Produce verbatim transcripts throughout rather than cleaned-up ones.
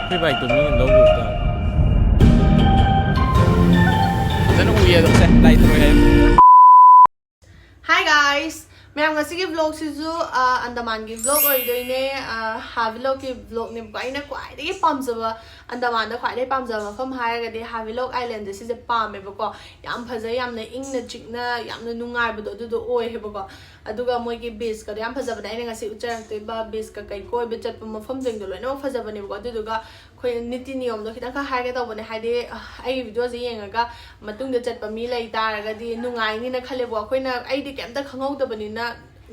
ꯑꯩꯈꯣꯏ ꯕꯥꯏꯛꯇꯣ ꯃꯤꯅ ꯂꯧꯈꯤꯕ ꯇꯥꯔꯦ꯫ ꯐꯖꯅ ꯎꯏꯌꯦ ꯑꯗꯣ ꯁꯦ, ꯂꯥꯏꯠ ꯂꯣꯏ ꯍꯥꯏ꯫ Hi guys! ꯃꯌꯥꯝ, ꯉꯁꯤꯒꯤ vlogꯁꯤꯁꯨ ꯑ, ꯑꯟꯗꯃꯥꯟꯒꯤ vlog ꯑꯣꯏꯗꯣꯏꯅꯦ꯫ ꯑ, ꯍꯥ vlogꯀꯤ vlogꯅꯦꯕꯀꯣ꯫ ꯑꯩꯅ ꯈ꯭ꯋꯥꯏꯗꯒꯤ ꯄꯥꯝꯖꯕ, ꯑꯟꯗꯃꯥꯟꯗ ꯈ꯭ꯋꯥꯏꯗꯒꯤ ꯄꯥꯝꯖꯕ ꯃꯐꯝ ꯍꯥꯏꯔꯒꯗꯤ ꯍꯥ vlog islandꯁꯦ, ꯁꯤꯁꯦ ꯄꯥꯝꯃꯦꯕꯀꯣ꯫ ꯌꯥꯝ ꯐꯖꯩ, ꯌꯥꯝꯅ ꯏꯪꯅ ꯆꯤꯛꯅ, ꯌꯥꯝꯅ ꯅꯨꯡꯉꯥꯏꯕꯗꯣ ꯑꯗꯨꯗꯣ ꯑꯣꯏꯌꯦꯕꯀꯣ꯫ ꯑꯗꯨꯒ ꯃꯣꯏꯒꯤ beachꯀꯗꯣ ꯌꯥꯝ ꯐꯖꯕꯅꯦ꯫ ꯑꯩꯅ ꯉꯁꯤ ꯎꯠꯆꯔꯛꯇꯣꯏꯕ beachꯀ ꯀꯩ ꯀꯣꯏꯕ ꯆꯠꯄ ꯃꯐꯝꯁꯤꯡꯗꯣ ꯂꯣꯏꯅꯃꯛ ꯐꯖꯕꯅꯦꯕꯀꯣ꯫ ꯑꯗꯨꯗꯨꯒ ꯑꯩꯈꯣꯏ ꯅꯤꯇꯤ ꯅꯤꯌꯣꯝꯗꯣ ꯈꯤꯇꯪꯈꯛ ꯍꯥꯏꯒꯦ ꯇꯧꯕꯅꯦ, ꯍꯥꯏꯗꯤ ꯑꯩꯒꯤ videoꯁꯦ ꯌꯦꯡꯉꯒ ꯃꯇꯨꯡꯗ ꯆꯠꯄ ꯃꯤ ꯂꯩ ꯇꯥꯔꯒꯗꯤ ꯅꯨꯡꯉꯥꯏꯅꯤꯅ ꯈꯜꯂꯦꯕꯀꯣ꯫ ꯑꯩꯈꯣꯏꯅ, ꯑꯩꯗꯤ ꯀꯩꯝꯇ ꯈꯪꯍꯧꯗꯕꯅꯤꯅ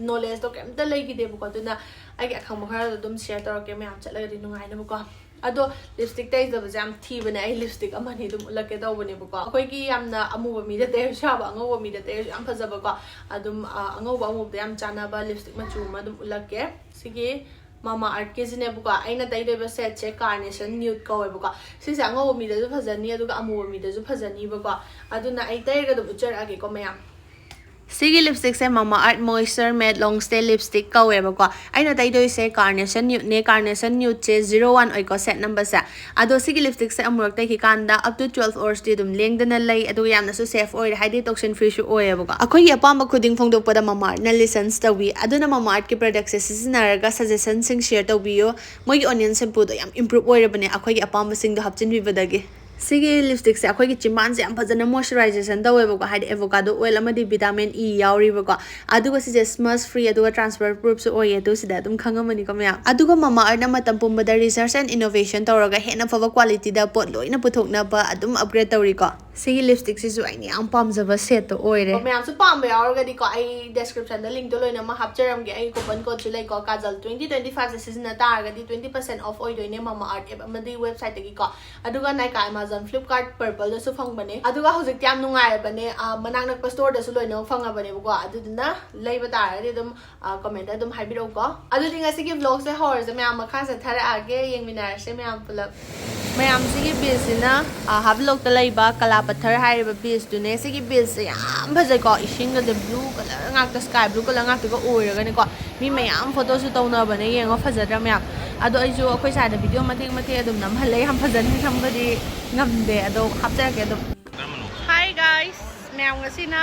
knowledgeꯇꯣ ꯀꯩꯝꯇ ꯂꯩꯈꯤꯗꯦꯕꯀꯣ꯫ ꯑꯗꯨꯅ ꯑꯩꯒꯤ ꯑꯈꯪꯕ ꯈꯔꯗꯣ ꯑꯗꯨꯝ share ꯇꯧꯔꯛꯀꯦ, ꯃꯌꯥꯝ ꯆꯠꯂꯒꯗꯤ ꯅꯨꯡꯉꯥꯏꯅꯕꯀꯣ꯫ ꯑꯗꯣ lipstick ꯇꯩꯖꯕꯁꯦ ꯌꯥꯝ ꯊꯤꯕꯅꯦ꯫ ꯑꯩ lipstick ꯑꯃꯅꯤ ꯑꯗꯨꯝ ꯎꯠꯂꯛꯀꯦ ꯇꯧꯕꯅꯦꯕꯀꯣ꯫ ꯑꯩꯈꯣꯏꯒꯤ ꯌꯥꯝꯅ ꯑꯃꯨꯕ ꯃꯤꯗ ꯇꯩꯔꯁꯨ ꯌꯥꯕ, ꯑꯉꯧꯕ ꯃꯤꯗ ꯇꯩꯔꯁꯨ ꯌꯥꯝ ꯐꯖꯕꯀꯣ꯫ ꯑꯗꯨꯝ ꯑ, ꯑꯉꯧꯕ ꯑꯃꯨꯕꯗ ꯌꯥꯝ ꯆꯥꯟꯅꯕ lipstick ꯃꯆꯨ ꯑꯃ ꯑꯗꯨꯝ ꯎꯠꯂꯛꯀꯦ꯫ ꯁꯤꯒꯤ Mamaearthꯀꯤꯁꯤꯅꯦꯕꯀꯣ꯫ ꯑꯩꯅ ꯇꯩꯗꯣꯏꯕ setꯁꯦ Carnation Nude ꯀꯧꯋꯦꯕꯀꯣ꯫ ꯁꯤꯁꯦ ꯑꯉꯧꯕ ꯃꯤꯗꯁꯨ ꯐꯖꯅꯤ, ꯑꯗꯨꯒ ꯑꯃꯨꯕ ꯃꯤꯗꯁꯨ ꯐꯖꯅꯤꯕꯀꯣ꯫ ꯑꯗꯨꯅ ꯑꯩ ꯇꯩꯔꯒ ꯑꯗꯨꯝ ꯎꯠꯆꯔꯛꯑꯒꯦꯀꯣ, ꯃꯌꯥꯝ꯫ ꯁꯤꯒꯤ lipstickꯁꯦ Mamaearth Moisture Matte Long Stay Lipstick ꯀꯧꯋꯦꯕꯀꯣ꯫ ꯑꯩꯅ ꯇꯩꯗꯣꯏꯁꯦ Carnation Nudeꯅꯦ꯫ Carnation Nudeꯁꯦ zero one ꯑꯣꯏꯀꯣ, set numberꯁꯦ꯫ ꯑꯗꯣ ꯁꯤꯒꯤ lipstickꯁꯦ ꯑꯃꯨꯔꯛ ꯇꯩꯈꯤꯀꯥꯟꯗ up to twelve hoursꯇꯤ ꯑꯗꯨꯝ ꯂꯦꯡꯗꯅ ꯂꯩ, ꯑꯗꯨꯒ ꯌꯥꯝꯅꯁꯨ safe ꯑꯣꯏꯔꯦ, ꯍꯥꯏꯗꯤ toxin freeꯁꯨ ꯑꯣꯏꯌꯦꯕꯀꯣ꯫ ꯑꯩꯈꯣꯏꯒꯤ ꯑꯄꯥꯝꯕ ꯈꯨꯗꯤꯡ ꯐꯣꯡꯗꯣꯛꯄꯗ Mamaearthꯅ listens ꯇꯧꯕꯤ꯫ ꯑꯗꯨꯅ Mamaearthꯀꯤ productꯁꯦ ꯁꯤꯖꯤꯟꯅꯔꯒ suggestionꯁꯤꯡ share ꯇꯧꯕꯤꯌꯨ꯫ ꯃꯣꯏꯒꯤ Onion shampooꯗꯣ ꯌꯥꯝ improve ꯑꯣꯏꯔꯕꯅꯦ, ꯑꯩꯈꯣꯏꯒꯤ ꯑꯄꯥꯝꯕꯁꯤꯡꯗꯣ ꯍꯥꯞꯆꯤꯟꯕꯤꯕꯗꯒꯤ꯫ ꯁꯤꯒꯤ lipstickꯁꯦ ꯑꯩꯈꯣꯏꯒꯤ ꯆꯤꯝꯕꯥꯟꯁꯦ ꯌꯥꯝ ꯐꯖꯅ moisturization ꯇꯧꯋꯦꯕꯀꯣ, ꯍꯥꯏꯗꯤ avocado oil ꯑꯃꯗꯤ vitamin E ꯌꯥꯎꯔꯤꯕꯀꯣ꯫ ꯑꯗꯨꯒ ꯁꯤꯁꯦ smudge free ꯑꯗꯨꯒ transfer proofꯁꯨ ꯑꯣꯏꯌꯦ, ꯑꯗꯨ ꯁꯤꯗ ꯑꯗꯨꯝ ꯈꯪꯉꯝꯃꯅꯤꯀꯣ, ꯃꯌꯥꯝ꯫ ꯑꯗꯨꯒ Mamaearthꯅ ꯃꯇꯝ ꯄꯨꯝꯕꯗ research and innovation ꯇꯧꯔꯒ ꯍꯦꯟꯅ ꯐꯕ qualityꯗ ꯄꯣꯠ ꯂꯣꯏꯅ ꯄꯨꯊꯣꯛꯅꯕ ꯑꯗꯨꯝ upgrade ꯇꯧꯔꯤꯀꯣ꯫ ꯁꯤꯒꯤ lipstickꯁꯤꯁꯨ ꯑꯩꯅ ꯌꯥꯝ ꯄꯥꯝꯖꯕ setꯇꯣ ꯑꯣꯏꯔꯦ꯫ ꯃꯌꯥꯝꯁꯨ ꯄꯥꯝꯕ ꯌꯥꯎꯔꯒꯗꯤꯀꯣ, ꯑꯩ descriptionꯗ linkꯇꯣ ꯂꯣꯏꯅꯃꯛ ꯍꯥꯞꯆꯔꯝꯒꯦ꯫ ꯑꯩ coupon codeꯁꯨ ꯂꯩꯀꯣ, ꯀꯥꯖꯜ twenty twenty fiveꯁꯦ ꯁꯤꯖꯤꯟꯅ ꯇꯥꯔꯒꯗꯤ twenty percent off ꯑꯣꯏꯗꯣꯏꯅꯦ Mamaearth app ꯑꯃꯗꯤ websiteꯇꯒꯤꯀꯣ꯫ ꯑꯗꯨꯒ Nykaa, Amazon, Flipkart, Purpleꯗꯁꯨ ꯐꯪꯕꯅꯦ꯫ ꯑꯗꯨꯒ ꯍꯧꯖꯤꯛꯇꯤ ꯌꯥꯝ ꯅꯨꯡꯉꯥꯏꯔꯕꯅꯦ, ꯑ, ꯃꯅꯥꯛ ꯅꯛꯄ storeꯗꯁꯨ ꯂꯣꯏꯅꯃꯛ ꯐꯪꯉꯕꯅꯦꯕꯀꯣ꯫ ꯑꯗꯨꯗꯨꯅ ꯂꯩꯕ ꯇꯥꯔꯒꯗꯤ ꯑꯗꯨꯝ ꯑ, commentꯇ ꯑꯗꯨꯝ ꯍꯥꯏꯕꯤꯔꯛꯎꯀꯣ꯫ ꯑꯗꯨꯗꯤ ꯉꯁꯤꯒꯤ vlogꯁꯦ ꯍꯧꯔꯁꯦ, ꯃꯌꯥꯝ ꯃꯈꯥ ꯆꯠꯊꯔꯛꯑꯒꯦ, ꯌꯦꯡꯃꯤꯟꯅꯔꯁꯦ ꯃꯌꯥꯝ ꯄꯨꯂꯞ꯫ ꯃꯌꯥꯝꯁꯤꯒꯤ beachꯁꯤꯅ, ꯑ, ꯍꯥꯕꯂꯣꯛꯇ ꯂꯩꯕ ꯀꯂꯥ ꯄꯊꯔ ꯍꯥꯏꯔꯤꯕ beachꯇꯨꯅꯦ꯫ ꯁꯤꯒꯤ beachꯁꯦ ꯌꯥꯝ ꯐꯖꯩꯀꯣ, ꯏꯁꯤꯡꯒꯁꯦ blue colour ꯉꯥꯛꯇ, sky blue colour ꯉꯥꯛꯇꯒ ꯑꯣꯏꯔꯒꯅꯦꯀꯣ, ꯃꯤ ꯃꯌꯥꯝ photoꯁꯨ ꯇꯧꯅꯕꯅꯦ꯫ ꯌꯦꯡꯉꯣ, ꯐꯖꯗ꯭ꯔꯥ ꯃꯌꯥꯝ? ꯑꯗꯣ ꯑꯩꯁꯨ ꯑꯩꯈꯣꯏ ꯁꯥꯏꯅ ꯚꯤꯗꯤꯑꯣ ꯃꯇꯦꯛ ꯃꯇꯦꯛ ꯑꯗꯨꯝ ꯅꯝꯍꯜꯂꯦ, ꯌꯥꯝ ꯐꯖꯅ ꯅꯝꯕꯗꯤ ꯉꯝꯗꯦ, ꯑꯗꯣ ꯍꯥꯞꯆꯔꯛꯀꯦ ꯑꯗꯨꯝ꯫ Hi guys, ꯃꯌꯥꯝ ꯉꯁꯤꯅ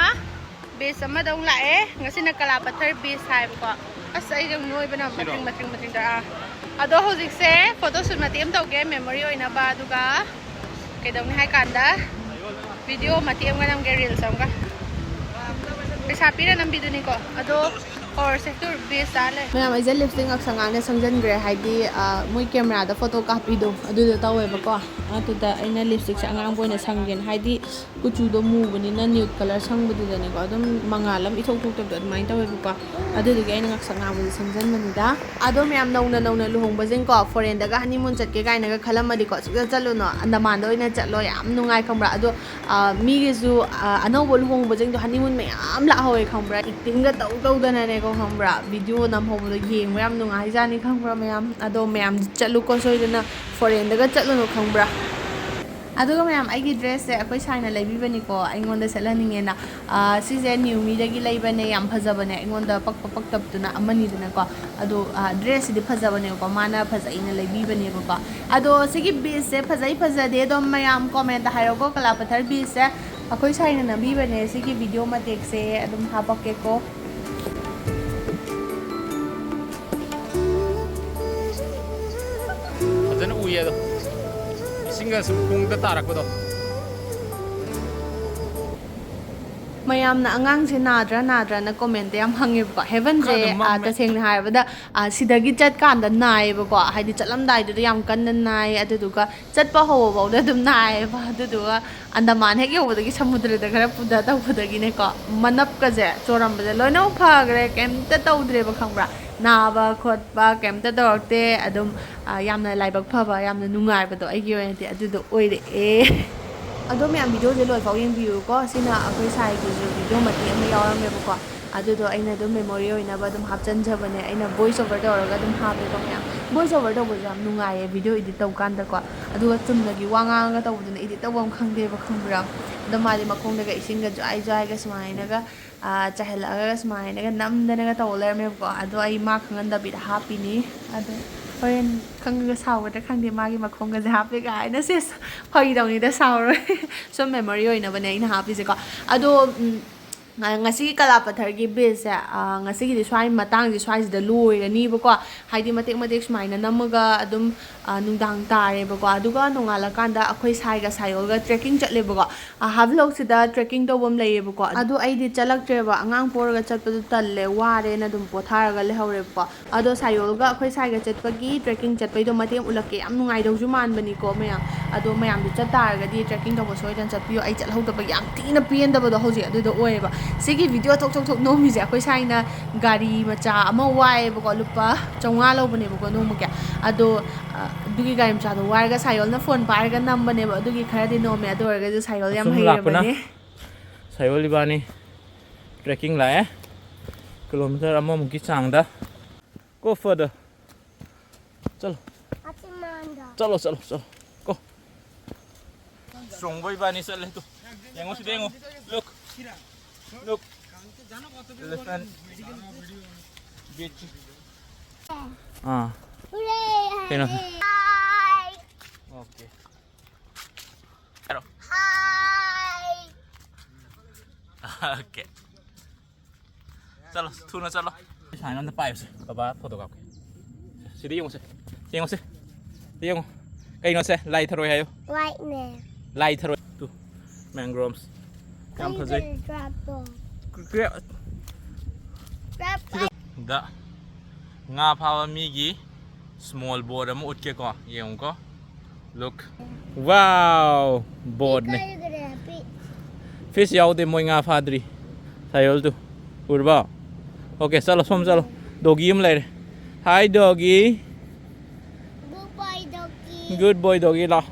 ꯕꯦꯁ ꯑꯃꯗ ꯑꯃꯨꯛ ꯂꯥꯛꯑꯦ꯫ ꯉꯁꯤꯅ ꯀꯂꯥꯄꯊꯔ ꯕꯦꯁ ꯍꯥꯏꯕꯀꯣ꯫ ꯑꯁ, ꯑꯩꯁꯦ ꯅꯣꯏꯕꯅ ꯃꯇ꯭ꯔꯤꯡ ꯃꯇ꯭ꯔꯤꯡ ꯃꯇ꯭ꯔꯤꯡ ꯇꯧꯔꯦ꯫ ꯑꯥ꯫ ꯑꯗꯣ ꯍꯧꯖꯤꯛꯁꯦ ꯐꯣꯇꯣ ꯁꯨꯠ ꯃꯇꯦꯛ ꯑꯃ ꯇꯧꯒꯦ, ꯃꯦꯃꯣꯔꯤ ꯑꯣꯏꯅꯕ꯫ ꯑꯗꯨꯒ ꯀꯩꯗꯧꯅꯤ ꯍꯥꯏ ꯀꯥꯟꯗ ꯚꯤꯗꯤꯑꯣ ꯃꯇꯦꯛ ꯑꯃꯒ ꯅꯝꯒꯦ, ꯔꯤꯜꯁ ꯑꯃꯒ꯫ ꯄꯩꯁꯥ ꯄꯤꯔ ꯅꯝꯕꯤꯗꯨꯅꯤꯀꯣ꯫ ꯑꯗꯣ ꯍꯧꯔꯁꯦ꯫ ꯇꯨꯔ ꯕꯦꯁ ꯆꯥ ꯂꯩ꯫ ꯃꯌꯥꯝ, ꯑꯩꯁꯦ ꯂꯤꯞꯁꯇꯤꯛ ꯉꯥꯛꯁꯪ ꯉꯥꯡꯅ ꯁꯪꯖꯟꯈ꯭ꯔꯦ, ꯍꯥꯏꯗꯤ, ꯑ, ꯃꯣꯏ ꯀꯦꯃꯦꯔꯥꯗ ꯐꯣꯇꯣ ꯀꯥꯞꯄꯤꯗꯣ ꯑꯗꯨꯗꯣ ꯇꯧꯋꯦꯕꯀꯣ꯫ ꯑꯗꯨꯗ ꯑꯩꯅ ꯂꯤꯞꯁꯇꯤꯛꯁꯦ ꯑꯉꯥꯡꯕ ꯑꯣꯏꯅ ꯁꯪꯒꯦꯅ, ꯍꯥꯏꯗꯤ ꯀꯨꯆꯨꯗꯣ ꯃꯨꯕꯅꯤꯅ ꯅ꯭ꯌꯨꯠ ꯀꯂꯔ ꯁꯪꯕꯗꯨꯗꯅꯦꯀꯣ, ꯑꯗꯨꯝ ꯃꯉꯥꯜ ꯑꯃ ꯏꯊꯣꯛ ꯊꯣꯛꯇꯕꯗꯣ ꯑꯗꯨꯃꯥꯏꯅ ꯇꯧꯋꯦꯕꯀꯣ꯫ ꯑꯗꯨꯗꯨꯒꯤ ꯑꯩꯅ ꯉꯥꯛꯁꯪ ꯉꯥꯡꯕꯁꯦ ꯁꯪꯖꯟꯕꯅꯤꯗ꯫ ꯑꯗꯣ ꯃꯌꯥꯝ, ꯅꯧꯅ ꯅꯧꯅ ꯂꯨꯍꯣꯡꯕꯁꯤꯡꯀꯣ, ꯐꯣꯔꯦꯟꯗꯒ ꯍꯅꯤꯃꯨꯟ ꯆꯠꯀꯦ ꯀꯥꯏꯅꯒ ꯈꯜꯂꯝꯃꯗꯤꯀꯣ, ꯁꯨꯡꯆꯠ ꯆꯠꯂꯨꯅꯣ, ꯑꯟꯗꯃꯥꯟꯗ ꯑꯣꯏꯅ ꯆꯠꯂꯣ, ꯌꯥꯝ ꯅꯨꯡꯉꯥꯏ, ꯈꯪꯕ꯭ꯔꯥ? ꯑꯗꯣ, ꯑ, ꯃꯤꯒꯤꯁꯨ, ꯑ, ꯑꯅꯧꯕ ꯂꯨꯍꯣꯡꯕꯁꯤꯡꯗꯣ ꯍꯅꯤꯃꯨꯟ ꯃꯌꯥꯝ ꯂꯥꯛꯍꯧꯋꯦ, ꯈꯪꯕ꯭ꯔꯥ? ꯑꯦꯛꯇꯤꯡꯒ ꯇꯧ ꯇꯧꯗꯅꯅꯦꯀꯣ, ꯈꯪꯕ꯭ꯔꯥ? ꯚꯤꯗꯤꯑꯣ ꯅꯝꯍꯧꯕꯗꯣ ꯌꯦꯡꯕ ꯌꯥꯝ ꯅꯨꯡꯉꯥꯏꯖꯥꯠꯅꯤ, ꯈꯪꯕ꯭ꯔꯥ, ꯃꯌꯥꯝ? ꯑꯗꯣ ꯃꯌꯥꯝ ꯆꯠꯂꯨꯀꯣ, ꯁꯣꯏꯗꯅ ꯐꯣꯔꯦꯟꯗꯒ ꯆꯠꯂꯨꯅꯨ, ꯈꯪꯕ꯭ꯔꯥ? ꯑꯗꯨꯒ ꯃꯌꯥꯝ, ꯑꯩꯒꯤ ꯗ꯭ꯔꯦꯁꯁꯦ ꯑꯩꯈꯣꯏ ꯁꯥꯏꯅ ꯂꯩꯕꯤꯕꯅꯤꯀꯣ, ꯑꯩꯉꯣꯟꯗ ꯁꯦꯠꯍꯟꯅꯤꯡꯉꯦꯅ꯫ ꯑ, ꯁꯤꯁꯦ ꯅ꯭ꯌꯨꯃꯤꯗꯒꯤ ꯂꯩꯕꯅꯦ, ꯌꯥꯝ ꯐꯖꯕꯅꯦ, ꯑꯩꯉꯣꯟꯗ ꯄꯛꯄ ꯄꯛꯇꯕꯗꯨꯅ ꯑꯃꯅꯤꯗꯅꯀꯣ꯫ ꯑꯗꯣ, ꯑ, ꯗ꯭ꯔꯦꯁꯁꯤꯗꯤ ꯐꯖꯕꯅꯦꯕꯀꯣ, ꯃꯥꯅ ꯐꯖꯩꯅ ꯂꯩꯕꯤꯕꯅꯦꯕꯀꯣ꯫ ꯑꯗꯣ ꯁꯤꯒꯤ ꯕꯦꯁꯁꯦ ꯐꯖꯩ ꯐꯖꯗꯦ ꯑꯗꯨꯝ ꯃꯌꯥꯝ ꯀꯣꯃꯦꯟꯇ ꯍꯥꯏꯔꯛꯑꯣꯀꯣ, ꯀꯂꯥꯄꯊꯔ ꯕꯦꯁꯁꯦ꯫ ꯑꯩꯈꯣꯏ ꯁꯥꯏꯅ ꯅꯝꯕꯤꯕꯅꯦ, ꯁꯤꯒꯤ ꯚꯤꯗꯤꯑꯣ ꯃꯇꯦꯛꯁꯦ ꯑꯗꯨꯝ ꯍꯥꯄꯛꯀꯦꯀꯣ꯫ ꯐꯖꯅ ꯎꯏꯌꯦ ꯑꯗꯣ, ꯏꯁꯤꯡꯒ ꯁꯨꯝ ꯀꯨꯡꯗ ꯇꯥꯔꯛꯄꯗꯣ꯫ ꯃꯌꯥꯝꯅ ꯑꯉꯥꯡꯁꯦ ꯅꯥꯗ꯭ꯔꯥ ꯅꯥꯗ꯭ꯔꯥꯅ ꯀꯣꯃꯦꯟꯇ ꯌꯥꯝ ꯍꯪꯉꯦꯕꯀꯣ꯫ ꯍꯦꯕꯟꯁꯦ, ꯈꯔ ꯑꯗꯨꯝ ꯑ, ꯃꯝꯃꯦ꯫ ꯇꯁꯦꯡꯅ ꯍꯥꯏꯔꯕꯗ, ꯑ, ꯁꯤꯗꯒꯤ ꯆꯠꯀꯥꯟꯗ ꯅꯥꯏꯌꯦꯕꯀꯣ, ꯍꯥꯏꯗꯤ ꯆꯠꯂꯝꯗꯥꯏꯗꯨꯗ ꯌꯥꯝ ꯀꯟꯅ ꯅꯥꯏ, ꯑꯗꯨꯗꯨꯒ ꯆꯠꯄ ꯍꯧꯕꯐꯥꯎꯗ ꯑꯗꯨꯝ ꯅꯥꯏꯌꯦꯕ꯫ ꯑꯗꯨꯗꯨꯒ ꯑꯟꯗꯃꯥꯟ ꯍꯦꯛ ꯌꯧꯕꯗꯒꯤ ꯁꯃꯨꯗ꯭ꯔꯗ ꯈꯔ ꯄꯨꯗ ꯇꯧꯕꯗꯒꯤꯅꯦꯀꯣ, ꯃꯅꯞꯀꯁꯦ ꯆꯣꯔꯝꯕꯁꯦ ꯂꯣꯏꯅꯃꯛ ꯐꯈ꯭ꯔꯦ, ꯀꯩꯝꯇ ꯇꯧꯗ꯭ꯔꯦꯕ, ꯈꯪꯕ꯭ꯔꯥ? ꯅꯥꯕ ꯈꯣꯠꯄ ꯀꯩꯝꯇ ꯇꯧꯔꯛꯇꯦ꯫ ꯑꯗꯨꯝ, ꯑ, ꯌꯥꯝꯅ ꯂꯥꯏꯕꯛ ꯐꯕ, ꯌꯥꯝꯅ ꯅꯨꯡꯉꯥꯏꯕꯗꯣ ꯑꯩꯒꯤ ꯑꯣꯏꯅꯗꯤ ꯑꯗꯨꯗꯣ ꯑꯣꯏꯔꯛꯑꯦ꯫ ꯑꯗꯣ ꯃꯌꯥꯝ, ꯚꯤꯗꯤꯑꯣꯁꯦ ꯂꯣꯏꯐꯥꯎ ꯌꯦꯡꯕꯤꯌꯨꯀꯣ꯫ ꯁꯤꯅ ꯑꯩꯈꯣꯏ ꯁꯥꯏꯒꯤꯁꯨ ꯚꯤꯗꯤꯑꯣ ꯃꯇꯦꯛ ꯑꯃ ꯌꯥꯎꯔꯝꯃꯦꯕꯀꯣ꯫ ꯑꯗꯨꯗꯣ ꯑꯩꯅ ꯑꯗꯨꯝ ꯃꯦꯃꯣꯔꯤ ꯑꯣꯏꯅꯕ ꯑꯗꯨꯝ ꯍꯥꯞꯆꯟꯖꯕꯅꯦ꯫ ꯑꯩꯅ ꯚꯣꯏꯁ ꯑꯣꯚꯔ ꯇꯧꯔꯒ ꯑꯗꯨꯝ ꯍꯥꯞꯄꯦꯀꯣ ꯃꯌꯥꯝ꯫ ꯚꯣꯏꯁ ꯑꯣꯚꯔ ꯇꯧꯕꯁꯦ ꯌꯥꯝ ꯅꯨꯡꯉꯥꯏꯌꯦ ꯚꯤꯗꯤꯑꯣ ꯏꯗꯤꯠ ꯇꯧꯀꯥꯟꯗꯀꯣ꯫ ꯑꯗꯨꯒ ꯆꯨꯝꯅꯒꯤ ꯋꯥ ꯉꯥꯡꯉꯒ ꯇꯧꯕꯗꯨꯅ ꯏꯗꯤꯠ ꯇꯧꯕꯝ ꯈꯪꯗꯦꯕ, ꯈꯪꯕ꯭ꯔꯥ? ꯑꯗꯣ ꯃꯥꯗꯤ ꯃꯈꯣꯡꯗꯒ ꯏꯁꯤꯡꯒ ꯖ꯭ꯋꯥꯏ ꯖ꯭ꯋꯥꯏꯒ ꯁꯨꯃꯥꯏꯅꯒ, ꯑ, ꯆꯥꯏꯍꯜꯂꯛꯑꯒ ꯁꯨꯃꯥꯏꯅꯒ ꯅꯝꯗꯅꯒ ꯇꯧ ꯂꯩꯔꯝꯃꯦꯕꯀꯣ꯫ ꯑꯗꯣ ꯑꯩ ꯃꯥ ꯈꯪꯍꯟꯗꯕꯤꯗ ꯍꯥꯞꯄꯤꯅꯤ꯫ ꯑꯗꯣ ꯍꯣꯔꯦꯟ ꯈꯪꯉꯒ ꯁꯥꯎꯒꯗ꯭ꯔꯥ ꯈꯪꯗꯦ, ꯃꯥꯒꯤ ꯃꯈꯣꯡꯒꯁꯦ ꯍꯥꯞꯄꯦ ꯀꯥꯏꯅ꯫ ꯁꯦꯁ, ꯐꯥꯒꯤ ꯇꯧꯅꯤꯗ, ꯁꯥꯎꯔꯣꯏ꯫ ꯁꯨꯝ memory ꯑꯣꯏꯅꯕꯅꯦ ꯑꯩꯅ ꯍꯥꯞꯄꯤꯁꯦꯀꯣ꯫ ꯑꯗꯣ, ꯎꯝ, ꯉ-, ꯉꯁꯤ ꯀꯂꯥꯄꯊꯔꯒꯤ ꯕꯤꯆꯁꯦ, ꯑ, ꯉꯁꯤꯒꯤꯗꯤ ꯁ꯭ꯋꯥꯏ ꯃꯇꯥꯡꯁꯦ ꯁ꯭ꯋꯥꯏꯁꯤꯗ ꯂꯣꯏꯔꯅꯤꯕꯀꯣ꯫ ꯍꯥꯏꯗꯤ ꯃꯇꯦꯛ ꯃꯇꯦꯛ ꯁꯨꯃꯥꯏꯅ ꯅꯝꯃꯒ ꯑꯗꯨꯝ, ꯑ, ꯅꯨꯡꯗꯥꯡ ꯇꯥꯔꯦꯕꯀꯣ꯫ ꯑꯗꯨꯒ ꯅꯣꯡꯉꯥꯜꯂꯀꯥꯟꯗ ꯑꯩꯈꯣꯏ ꯁꯥꯏꯒ ꯁꯥꯏꯌꯣꯜꯒ trekking ꯆꯠꯂꯦꯕꯀꯣ꯫ ꯑ, ꯍꯥꯐ ꯂꯣꯛꯁꯤꯗ trekking ꯇꯧꯕ ꯑꯃ ꯂꯩꯌꯦꯕꯀꯣ꯫ ꯑꯗꯣ ꯑꯩꯗꯤ ꯆꯠꯂꯛꯇ꯭ꯔꯦꯕ, ꯑꯉꯥꯡ ꯄꯣꯔꯒ ꯆꯠꯄꯗꯣ ꯇꯜꯂꯦ, ꯋꯥꯔꯦꯅ ꯑꯗꯨꯝ ꯄꯣꯊꯥꯔꯒ ꯂꯩꯍꯧꯔꯦꯕꯀꯣ꯫ ꯑꯗꯣ ꯁꯥꯏꯌꯣꯜꯒ ꯑꯩꯈꯣꯏ ꯁꯥꯏꯒ ꯆꯠꯄꯒꯤ trekking ꯆꯠꯄꯩꯗꯣ ꯃꯇꯦꯛ ꯑꯃ ꯎꯠꯂꯛꯀꯦ꯫ ꯌꯥꯝ ꯅꯨꯡꯉꯥꯏꯗꯧꯁꯨ ꯃꯥꯟꯕꯅꯤꯀꯣ ꯃꯌꯥꯝ꯫ ꯑꯗꯣ ꯃꯌꯥꯝꯗꯣ ꯆꯠ ꯇꯥꯔꯒꯗꯤ trekking ꯇꯧꯕ ꯁꯣꯏꯗꯅ ꯆꯠꯄꯤꯌꯣ꯫ ꯑꯩ ꯆꯠꯍꯧꯗꯕꯒꯤ ꯌꯥꯝ ꯊꯤꯅ ꯄꯦꯟꯗꯕꯗꯣ ꯍꯧꯖꯤꯛ ꯑꯗꯨꯗꯣ ꯑꯣꯏꯌꯦꯕ꯫ ꯁꯤꯒꯤ video ꯊꯣꯛ ꯊꯣꯛ ꯊꯣꯛ ꯅꯣꯝꯃꯤꯁꯦ ꯑꯩꯈꯣꯏ ꯁꯥꯏꯅ ꯒꯥꯔꯤ ꯃꯆꯥ ꯑꯃ ꯋꯥꯏꯌꯦꯕꯀꯣ, ꯂꯨꯄꯥ ꯆꯥꯝꯃꯉꯥ ꯂꯧꯕꯅꯦꯕꯀꯣ ꯅꯣꯡꯃꯒꯤ꯫ ꯑꯗꯣ, ꯑ, ꯑꯗꯨꯒꯤ ꯒꯥꯔꯤ ꯃꯆꯥꯗꯣ ꯋꯥꯏꯔꯒ ꯁꯥꯏꯌꯣꯜꯅ phone ꯄꯥꯏꯔꯒ ꯅꯝꯕꯅꯦꯕ, ꯑꯗꯨꯒꯤ ꯈꯔꯗꯤ ꯅꯣꯝꯃꯦ꯫ ꯑꯗꯨ ꯑꯣꯏꯔꯒꯁꯨ ꯁꯥꯏꯌꯣꯜ ꯌꯥꯝ ꯑꯁꯨꯝ ꯂꯥꯛꯄꯅ ꯍꯩꯔꯕꯅꯦ꯫ ꯁꯥꯏꯌꯣꯜ ꯏꯕꯥꯅꯤ trekking ꯂꯥꯛꯑꯦ, kilometre ꯑꯃꯃꯨꯛꯀꯤ ꯆꯥꯡꯗ꯫ Go further. ꯆꯠꯂꯣ꯫ ꯑꯁꯤ ꯃꯥꯟꯗ꯫ ꯆꯠꯂꯣ, ꯆꯠꯂꯣ, ꯆꯠꯂꯣ꯫ Go. ꯆꯣꯡꯕ ꯏꯕꯥꯅꯤ ꯆꯠꯂꯦ ꯇꯨ꯫ ꯌꯦꯡꯉꯣ ꯁꯤꯗ ꯌꯦꯡꯉꯣ꯫ Look. Look. Elephant. Beach. ꯑꯥ꯫ ꯎꯔꯦ, ꯀꯩꯅꯣ? ꯍꯥꯏ꯫ Okay. ꯍꯥꯏꯔꯣ꯫ ꯍꯥꯏ꯫ Okay. ꯆꯠꯂꯣ, ꯊꯨꯅ ꯆꯠꯂꯣ꯫ ꯁꯨꯃꯥꯏꯅ ꯑꯝꯇ ꯄꯥꯏꯌꯨꯁꯦ, ꯕꯕꯥ photo ꯀꯥꯞꯀꯦ꯫ ꯁꯤꯗ ꯌꯦꯡꯉꯨꯁꯦ, ꯌꯦꯡꯉꯨꯁꯦ, ꯁꯤ ꯌꯦꯡꯉꯣ꯫ ꯀꯩꯅꯣꯁꯦ, ꯂꯥꯏ ꯊꯔꯣꯏ ꯍꯥꯏꯌꯨ꯫ White ꯅꯦ꯫ ꯂꯥꯏ ꯊꯔꯣꯏ꯫ Two, mangroves꯫ ꯌꯥꯝ ꯐꯖꯩ꯫ ꯀꯩꯗ ꯗ꯭ꯔꯣꯞ ꯇꯧ? ꯀ꯭ꯔꯦ-, ꯗ꯭ꯔꯣꯞ ꯇꯧ꯫ ꯗ ꯉꯥ ꯐꯥꯕ ꯃꯤꯒꯤ small boat ꯑꯃ ꯎꯠꯀꯦꯀꯣ, ꯌꯦꯡꯉꯨꯀꯣ꯫ Look. Wow! Boatꯅꯦ꯫ ꯀꯥꯏꯈ꯭ꯔꯦ, ꯄꯤ-, Fish ꯌꯥꯎꯗꯦ, ꯃꯣꯏ ꯉꯥ ꯐꯥꯗ꯭ꯔꯤ꯫ ꯁꯥꯏꯌꯣꯜꯗꯨ ꯎꯔꯕꯣ? Okay, ꯆꯠꯂꯣ, ꯁꯣꯝ ꯆꯠꯂꯣ꯫ Doggy ꯑꯃ ꯂꯩꯔꯦ꯫ Hi, doggy. Good boy, doggy. Good boy, doggy, ꯂꯥꯎ꯫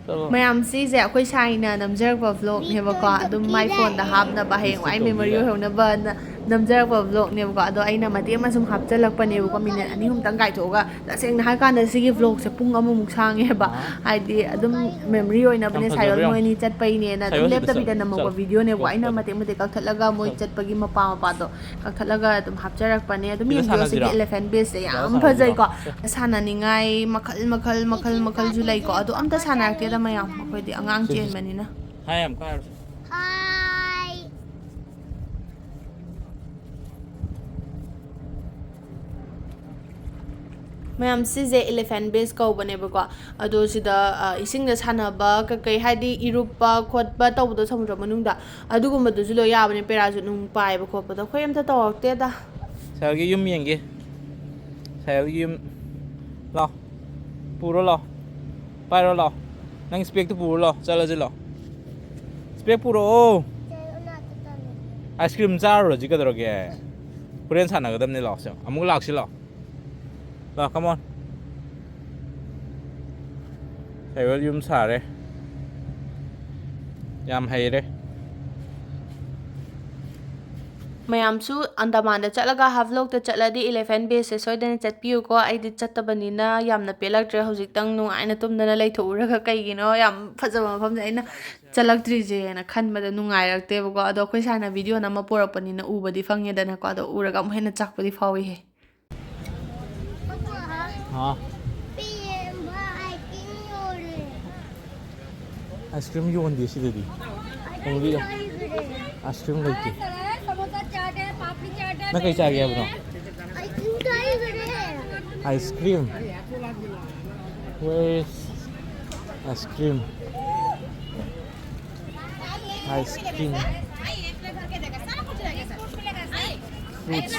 ꯆꯠꯂꯣ꯫ ꯃꯌꯥꯝ, ꯁꯤꯁꯦ ꯑꯩꯈꯣꯏ ꯁꯥꯏꯅ ꯅꯝꯖꯔꯛꯄ vlogꯅꯦꯕꯀꯣ꯫ ꯑꯗꯨꯝ ꯃꯥꯏ phoneꯗ ꯍꯥꯞꯅꯕ, ꯍꯌꯦꯡꯋꯥꯏ memory ꯑꯣꯏꯍꯧꯅꯕꯅ ꯅꯝꯖꯔꯛꯄ vlogꯅꯦꯕꯀꯣ꯫ ꯑꯗꯣ ꯑꯩꯅ ꯃꯇꯦꯛ ꯑꯃ ꯁꯨꯝ ꯍꯥꯞꯆꯜꯂꯛꯄꯅꯦꯕꯀꯣ, ꯃꯤꯅꯤꯠ ꯑꯅꯤ ꯑꯍꯨꯝꯇꯪ ꯀꯥꯏꯊꯣꯛꯑꯒ꯫ ꯇꯁꯦꯡꯅ ꯍꯥꯏꯔꯀꯥꯟꯗ ꯁꯤꯒꯤ vlogꯁꯦ ꯄꯨꯡ ꯑꯃꯃꯨꯛ ꯁꯥꯡꯉꯦꯕ꯫ ꯍꯥꯏꯗꯤ ꯑꯗꯨꯝ memory ꯑꯣꯏꯅꯕꯅꯦ꯫ ꯁꯥꯏꯔꯣꯜ ꯃꯣꯏ ꯑꯅꯤ ꯆꯠꯄꯩꯅꯦꯅ ꯑꯗꯨꯝ ꯂꯦꯞꯇꯕꯤꯗ ꯅꯝꯃꯛꯄ videoꯅꯦꯕꯀꯣ꯫ ꯑꯩꯅ ꯃꯇꯦꯛ ꯃꯇꯦꯛ ꯀꯛꯊꯠꯂꯒ ꯃꯣꯏ ꯆꯠꯄꯒꯤ ꯃꯄꯥ ꯃꯄꯥꯗꯣ ꯀꯛꯊꯠꯂꯒ ꯑꯗꯨꯝ ꯍꯥꯞꯆꯔꯛꯄꯅꯦ꯫ ꯑꯗꯨꯝ ꯌꯦꯡꯕꯤꯌꯣ ꯁꯤꯒꯤ elephant baseꯁꯦ ꯌꯥꯝ ꯐꯖꯩꯀꯣ꯫ ꯁꯥꯟꯅꯅꯤꯡꯉꯥꯏ ꯃꯈꯜ ꯃꯈꯜ ꯃꯈꯜ ꯃꯈꯜꯁꯨ ꯂꯩꯀꯣ꯫ ꯑꯗꯣ ꯑꯝꯇ ꯁꯥꯟꯅꯔꯛꯇꯦꯗ ꯃꯌꯥꯝ, ꯑꯩꯈꯣꯏꯗꯤ ꯑꯉꯥꯡ ꯆꯦꯟꯕꯅꯤꯅ꯫ ꯍꯥꯏ ꯌꯥꯝ ꯀꯥꯏꯔꯁꯦ꯫ ꯍꯥꯏ꯫ ꯃꯌꯥꯝ, ꯁꯤꯁꯦ elephant base ꯀꯧꯕꯅꯦꯕꯀꯣ꯫ ꯑꯗꯣ ꯁꯤꯗ, ꯑ, ꯏꯁꯤꯡꯗ ꯁꯥꯟꯅꯕ ꯀꯩꯀꯩ, ꯍꯥꯏꯗꯤ ꯏꯔꯨꯞꯄ ꯈꯣꯠꯄ ꯇꯧꯕꯗꯣ ꯁꯃꯨꯗ꯭ꯔ ꯃꯅꯨꯡꯗ, ꯑꯗꯨꯒꯨꯝꯕꯗꯨꯁꯨ ꯂꯣꯏ ꯌꯥꯕꯅꯦ꯫ Parachute ꯅꯨꯡ ꯄꯥꯏꯕ ꯈꯣꯠꯄꯗꯣ ꯑꯩꯈꯣꯏ ꯑꯝꯇ ꯇꯧꯔꯛꯇꯦꯗ꯫ ꯁꯥꯏꯌꯣꯜꯒꯤ ꯌꯨꯝ ꯌꯦꯡꯒꯦ꯫ ꯁꯥꯏꯌꯣꯜꯒꯤ ꯌꯨꯝ꯫ ꯂꯥꯎ꯫ ꯄꯨꯔꯣ ꯂꯥꯎ꯫ ꯄꯥꯏꯔꯣ ꯂꯥꯎ꯫ ꯅꯪ specꯇꯨ ꯄꯨꯔꯣ ꯂꯥꯎ꯫ ꯆꯠꯂꯁꯤ ꯂꯥꯎ꯫ Spec ꯄꯨꯔꯛꯑꯣ꯫ Ice cream ꯆꯥꯔꯨꯔꯁꯤ ꯀꯩꯗꯧꯔꯒꯦ? ꯍꯣꯔꯦꯟ ꯁꯥꯟꯅꯒꯗꯕꯅꯤ ꯂꯥꯎ꯫ ꯁꯦ, ꯑꯃꯨꯛ ꯂꯥꯛꯁꯤ ꯂꯥꯎ꯫ ꯂꯥꯎ, come on꯫ ꯁꯥꯏꯌꯣꯜ ꯌꯨꯝ ꯁꯥꯔꯦ꯫ ꯌꯥꯝ ꯍꯩꯔꯦ꯫ ꯃꯌꯥꯝꯁꯨ ꯑꯟꯗꯃꯥꯟꯗ ꯆꯠꯂꯒ ꯍꯥꯐ ꯂꯣꯛꯇ ꯆꯠꯂꯗꯤ elephant baseꯁꯦ ꯁꯣꯏꯗꯅ ꯆꯠꯄꯤꯌꯨꯀꯣ꯫ ꯑꯩꯗꯤ ꯆꯠꯇꯕꯅꯤꯅ ꯌꯥꯝꯅ ꯄꯦꯜꯂꯛꯇ꯭ꯔꯦ꯫ ꯍꯧꯖꯤꯛꯇꯪ ꯅꯨꯡꯉꯥꯏꯅ ꯇꯨꯝꯗꯅ ꯂꯩꯊꯣꯛꯎꯔꯒ ꯀꯩꯒꯤꯅꯣ ꯌꯥꯝ ꯐꯖꯕ ꯃꯐꯝꯁꯦ ꯑꯩꯅ ꯆꯠꯂꯛꯇ꯭ꯔꯤꯁꯦꯅ ꯈꯟꯕꯗ ꯅꯨꯡꯉꯥꯏꯔꯛꯇꯦꯕꯀꯣ꯫ ꯑꯗꯣ ꯑꯩꯈꯣꯏ ꯁꯥꯏꯅ video ꯅꯝꯃ ꯄꯨꯔꯛꯄꯅꯤꯅ ꯎꯕꯗꯤ ꯐꯪꯉꯦꯗꯅꯀꯣ꯫ ꯑꯗꯣ ꯎꯔꯒ ꯑꯃꯨꯛ ꯍꯦꯟꯅ ꯆꯥꯛꯄꯗꯤ ꯐꯥꯎꯏꯍꯦ꯫ ꯍꯥ? Ice cream ꯌꯣꯟꯗꯦ ꯁꯤꯗꯗꯤ꯫ Only ice cream ꯂꯩꯇꯦ꯫ ꯅꯪ ꯀꯩ ꯆꯥꯒꯦ ꯍꯥꯏꯕꯅꯣ? Ice cream. Where is ice cream? Ice cream. Fruits.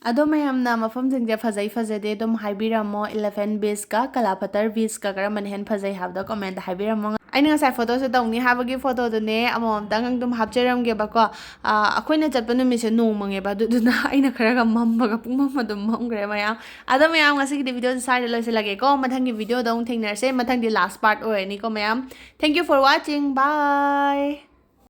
ꯑꯗꯣ ꯃꯌꯥꯝꯅ ꯃꯐꯝꯁꯤꯡꯁꯦ ꯐꯖꯩ ꯐꯖꯗꯦ ꯑꯗꯨꯝ ꯍꯥꯏꯕꯤꯔꯝꯃꯣ꯫ Elephant baseꯀ ꯀꯂꯥꯄꯊꯔ baseꯀ ꯀꯔꯝꯕꯅ ꯍꯦꯟꯅ ꯐꯖꯩ ꯍꯥꯏꯕꯗꯣ commentꯇ ꯍꯥꯏꯕꯤꯔꯝꯃꯣ꯫ ꯑꯩꯅ ꯉꯁꯥꯏ ꯐꯣꯇꯣꯁꯨ ꯇꯧꯅꯤ ꯍꯥꯏꯕꯒꯤ ꯐꯣꯇꯣꯗꯨꯅꯦ ꯑꯃꯃꯝꯇꯪ ꯑꯗꯨꯝ ꯍꯥꯞꯆꯔꯝꯒꯦꯕꯀꯣ꯫ ꯑꯩꯈꯣꯏꯅ ꯆꯠꯄ ꯅꯨꯃꯤꯠꯁꯦ ꯅꯣꯡ ꯃꯪꯉꯦꯕ, ꯑꯗꯨꯗꯨꯅ ꯑꯩꯅ ꯈꯔꯒ ꯃꯝꯕꯒ ꯄꯨꯡꯃꯝ ꯑꯗꯨꯝ ꯃꯝꯈ꯭ꯔꯦ ꯃꯌꯥꯝ꯫ ꯑꯗꯣ ꯃꯌꯥꯝ, ꯉꯁꯤꯒꯤꯗꯤ ꯚꯤꯗꯤꯑꯣꯁꯦ ꯁ꯭ꯋꯥꯏꯗ ꯂꯣꯏꯁꯤꯜꯂꯒꯦꯀꯣ꯫ ꯃꯊꯪꯒꯤ ꯚꯤꯗꯤꯑꯣꯗ ꯑꯃꯨꯛ ꯊꯦꯡꯅꯔꯁꯦ꯫ ꯃꯊꯪꯗꯤ last part ꯑꯣꯏꯔꯅꯤꯀꯣ ꯃꯌꯥꯝ꯫ Thank you for watching. Bye.